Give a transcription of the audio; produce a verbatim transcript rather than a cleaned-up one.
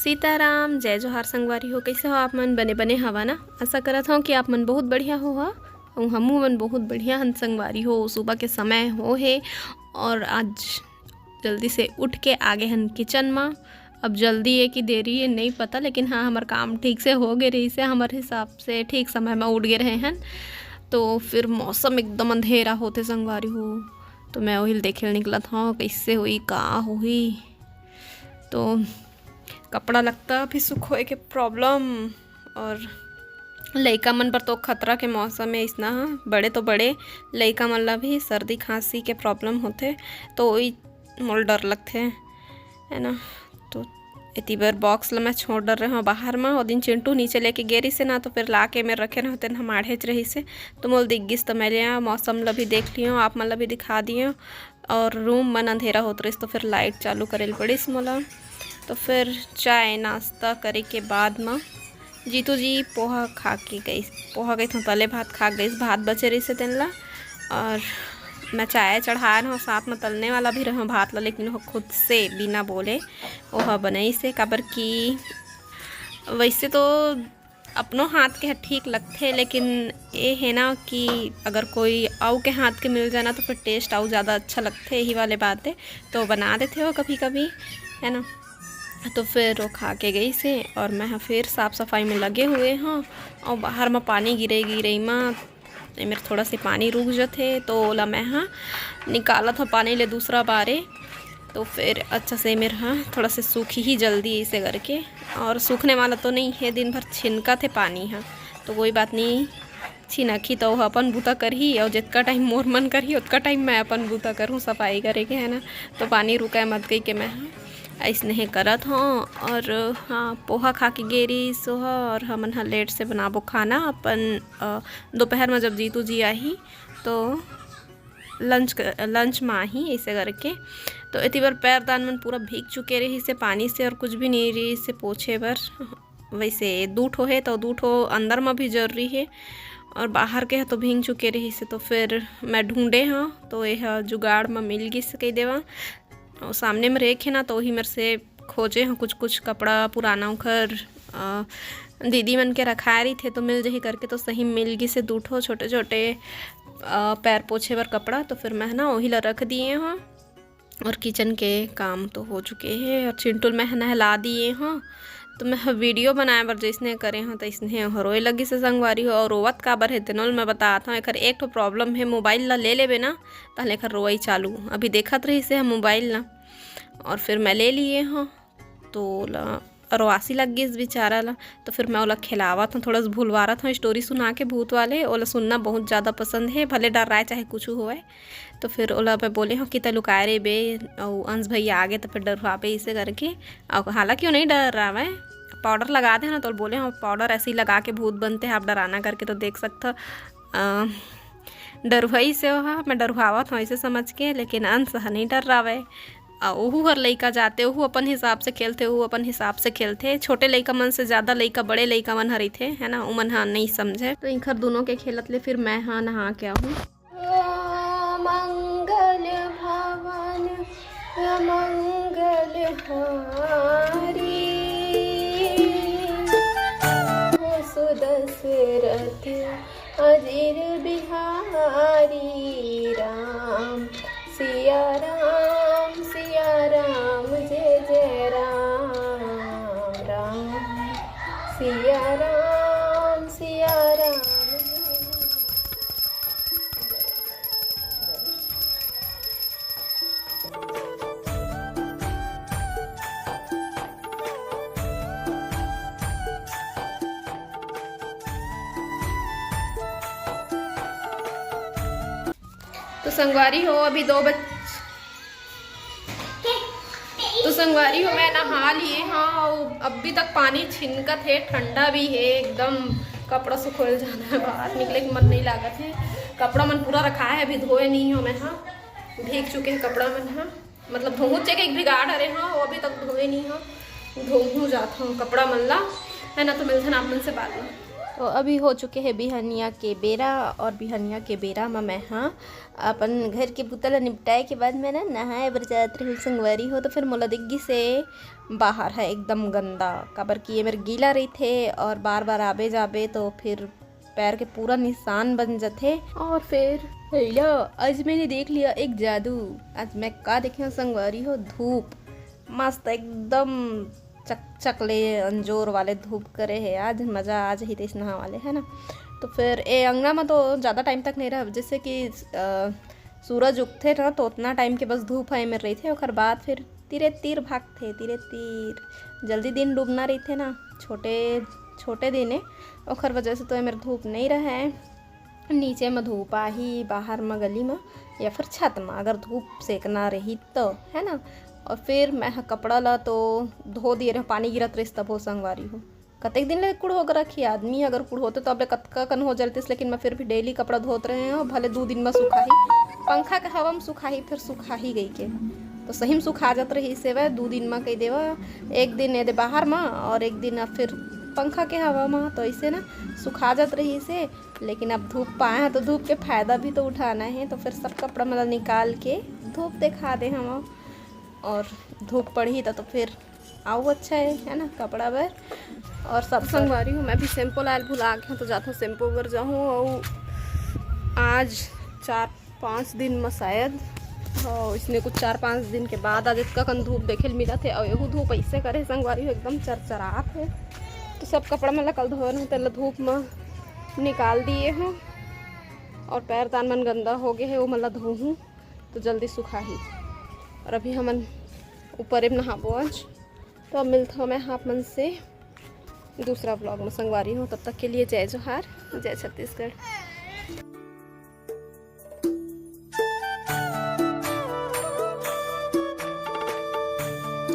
सीताराम, जय जोहार संगवारी हो। कइसे हो आप मन? बने बने हवा ना? आशा करत हव कि आप मन बहुत बढ़िया होहा। अउ हमू मन बहुत बढ़िया हन संगवारी हो। सुबह के समय हो हे और आज जल्दी से उठ के आ गे हन किचन म। अब जल्दी ए कि देरी ए, नइ पता, लेकिन हाँ, हमर काम ठीक से हो गे रहिस हे, हमर हिसाब से ठीक समय म उठ गे रहे हन। तो फिर मौसम एकदम अंधेरा होथे संगवारी हो, तो मैं ओही ल देखे ल निकलत हव, कइसे होही, का होही। तो कपड़ा लत्ता भी सुखोए के प्रॉब्लम, और लइका मन बर तो खतरा के मौसम हे अइसना ह। बड़े तो बड़े, लइका मन ला भी सर्दी खांसी के प्रॉब्लम होथे, तो ओही मोला डर लगथे, है ना। तो एती बर बॉक्स ला मैं छोड़ डर रहे हव बाहर म। ओ दिन चिंटू नीचे लेके गे रहिस हे ना, तो फिर ला के मेर रखे रहते ना, माढ़ेच रहिस हे, तो मोला दिख गिस, तो मैं ले आ, मौसम ला भी देख लियो, आप मन ला भी दिखा दियो। और रूम मन अंधेरा होत रहिस, तो फिर लाइट चालू करे ल पड़िस मोला। तो फिर चाय नाश्ता करे के बाद म जीतू जी पोहा खा के गइस, पोहा कहिथों, तले भात खा गइस, भात बचे रहिस हे तेन ला। और मैं चाय चढ़ाए रहूँ, साथ म तलने वाला भी रहूँ भात ला, लेकिन वो खुद से बिना बोले ओहा बनाइस हे, काबर कि वैसे तो अपनो हाथ के ह ठीक लगथे, लेकिन ये है ना कि अगर कोई अउ के हाथ के मिल जाए ना, तो फिर टेस्ट अउ ज़्यादा अच्छा लगथे, यही वाले बात है। तो बना देथे वो कभी कभी, है ना। तो फिर वो खा के गइस हे और मैं ह फिर साफ सफाई में लगे हुए हूँ। और बाहर में पानी गिरे गिरे म एमेर थोड़ा से पानी रुक जथे, तो ओला मैं ह निकालत हव पानी ले दूसरा बारे। तो फिर अच्छा से मेर ह थोड़ा से सूखी ही जल्दी इसे करके, और सूखने वाला तो नहीं है, दिन भर छिनकत हे पानी ह, तो कोई बात नहीं, छिनकही तो ओह अपन बूता करही, और जितका टाइम मोर मन करही, उतका टाइम मैं अपन बूता करहूँ सफाई करे के, है ना। तो पानी रुकाए मत कही के मैं ह अइसने हे करत हव। और हाँ, पोहा खा के गे रहिस ओह, और हमन ह लेट से बनाबो खाना अपन, अ, दोपहर में जब जीतू जी आही, तो लंच क-, लंच में आही, ऐसे करके। तो एती बर पैरदान मन पूरा भीग चुके रहिस हे पानी से, और कुछ भी नहीं रहिस हे पोछे बर। वैसे दू ठो हे, तो दू ठो अंदर में भी जरूरी हे, और बाहर के ह तो भींग चुके रहिस हे। तो फिर मैं ढूंढे हव, तो यह जुगाड़ में मिल गिस कही देवा। और सामने में रेक हे ना, तो वही मेर से खोजे हव कुछ कुछ कपड़ा पुराना, ओखर, अ, दीदी मन के रखाए रहिथे, तो मिल जही करके, तो सही मिल गिस हे दू ठो छोटे छोटे, अ, पैर पोछे बर कपड़ा। तो फिर मैं ना वही ला रख दिए हव। और किचन के काम तो हो चुके हे, और चिंटू ल मैं ह नहला दिए हव। तो मैं ह वीडियो बनाए बर जइसने करे हव, तइसने ह रोए लगिस हे संगवारी हो। और रोवत काबर हे, तेनो ल मैं बतात हव। एखर एक ठो प्रॉब्लम हे, मोबाइल ला ले लेबे ना, तहले एखर रोवई चालू। अभी देखत रहिस हे मोबाइल ला, और फिर मैं ले लिए हव, तो ओला रोवासी लग गिस बेचारा ला। तो फिर मैं ओला खिलावत हव, थोड़ा सा भुलवारत हव स्टोरी सुना के भूत वाले। ओला सुनना बहुत ज़्यादा पसंद हे, भले डर्राए चाहे कुछ होवय। तो फिर ओला मैं बोले हव कि "तैं लुकाए रहिबे, अउ अंश भैया आगे तो फिर डरवाबे," इसे करके। अउ हालांकि वो नहीं डर्रावय, पाउडर लगा दे ना, तो बोले हव, "पाउडर ऐसे ही लगा के भूत बनते हैं, आप डराना करके तो देख सकत हो।" अ, डरवाइस हे ओहा, मैं डरवावत हव ऐसे समझ के, लेकिन अंश ह नहीं डर्रावय। अ, ओहू हर लइका जाते, ओहू अपन हिसाब से खेलथे, ओहू अपन हिसाब से खेलथे। छोटे लइका मन से ज़्यादा लइका, बड़े लइका मन ह रहिथे, है ना, ओमन ह नहीं समझे। तो इंखर दोनों के खेलत ले फिर मैं ह नहा के आहूँ। मंगल भवन मंगल हारी, सुदशरथ अजिर बिहारी राम, सिया राम, सिया राम, जय जय राम, राम, सिया राम, सिया राम, जय जय राम। तो संगवारी हो, अभी दो बज, तो संगवारी हो, मैं नहा लिए हव, अउ अभी तक पानी छिनकत हे, ठंडा भी हे एकदम। कपड़ा सुखोए जाना हे, बाहर निकले के मन नहीं लागत हे। कपड़ा मन पूरा रखाए हे, अभी धोए नहीं हव मैं ह, भीग चुके हे कपड़ा मन ह। मतलब धोहूँ, चेक एक भिगा डरे हव, वो अभी तक धोए नहीं हव, धोहूँ जात हव कपड़ा मन ला, है ना। तो मिलथन आप मन से बाद में। तो अभी हो चुके हे बिहनिया के बेरा, और बिहनिया के बेरा म मैं ह अपन घर के बुता ल निपटाए के बाद मैं ना नहाए बर जात रही संगवारी हो। तो फिर मोला दिख गिस हे बाहर ह एकदम गंदा, काबर कि ये मेर गीला रहिथे और बार बार आबे जाबे तो फिर पैर के पूरा निशान बन जथे। और फिर हेलो, आज मैंने देख लिया एक जादू। आज मैं का देखे हूँ संगवारी हो, धूप मस्त एकदम चकचक ले अंजोर वाले धूप करे हे। आज मजा आ जाही तेस नहा वाले, है ना। तो फिर ए अंगना में तो ज़्यादा टाइम तक नहीं रह, जैसे कि अ, सूरज उगथे ना तो उतना टाइम के बस धूप है मेर रहिथे, ओकर बाद फिर तीरे तीर भागथे, तीरे तीर। जल्दी दिन डूबना रहिथे ना, छोटे छोटे दिन हे, ओकर वजह से तो एमेर धूप नहीं रहे। नीचे म धूप आही, बाहर म गली म या फिर छत म, अगर धूप सेकना रही तो, है ना। और फिर मैं ह कपड़ा ला तो धो दिए रहे, पानी गिरत रहिस तभो संगवारी हो। कतेक दिन ले कुड़हो के रखी आदमी, अगर कुड़होते तो अब ले कतका कन हो जलतिस, लेकिन मैं फिर भी डेली कपड़ा धोत रहे हूँ, भले दू दिन म सुखाही, पंखा के हवा म सुखाही, फिर सुखाही गई के। तो सही म सुखा जात रहिस हे वह दू दिन म, कह देवा एक दिन एदे बाहर म और एक दिन अब फिर पंखा के हवा म, तो ऐसे ना सुखा जात रहिस हे। लेकिन अब धूप पाए हैं तो धूप के फायदा भी तो उठाना है, तो फिर सब कपड़ा मतलब निकाल के धूप दिखा दे हम। और धूप पड़ही त तो फिर आऊ अच्छा है, है ना, कपड़ा बर। और सब संगवारी हो, मैं भी शैम्पू लायल भुला के हूँ, तो जात हूँ शैम्पू बर जाहूँ। और आज चार पाँच दिन में शायद, और इसने कुछ चार पाँच दिन के बाद आज इतका कन धूप देखे ल मिला थे। और एहू धूप ऐसे करे संगवारी हो, एकदम चरचरात है। तो सब कपड़ा मन ला कल धोए रहूँ, तेला धूप में निकाल दिए हूँ। और पैर तान मन गंदा हो गए है, वो मन ला धोहूँ तो जल्दी सुखाही। और अभी हमन ऊपर में नहाबो आज। तो अब मिलता हूँ मैं आप मन से दूसरा व्लॉग में संगवारी हो। तब तक के लिए जय जोहार, जय छत्तीसगढ़।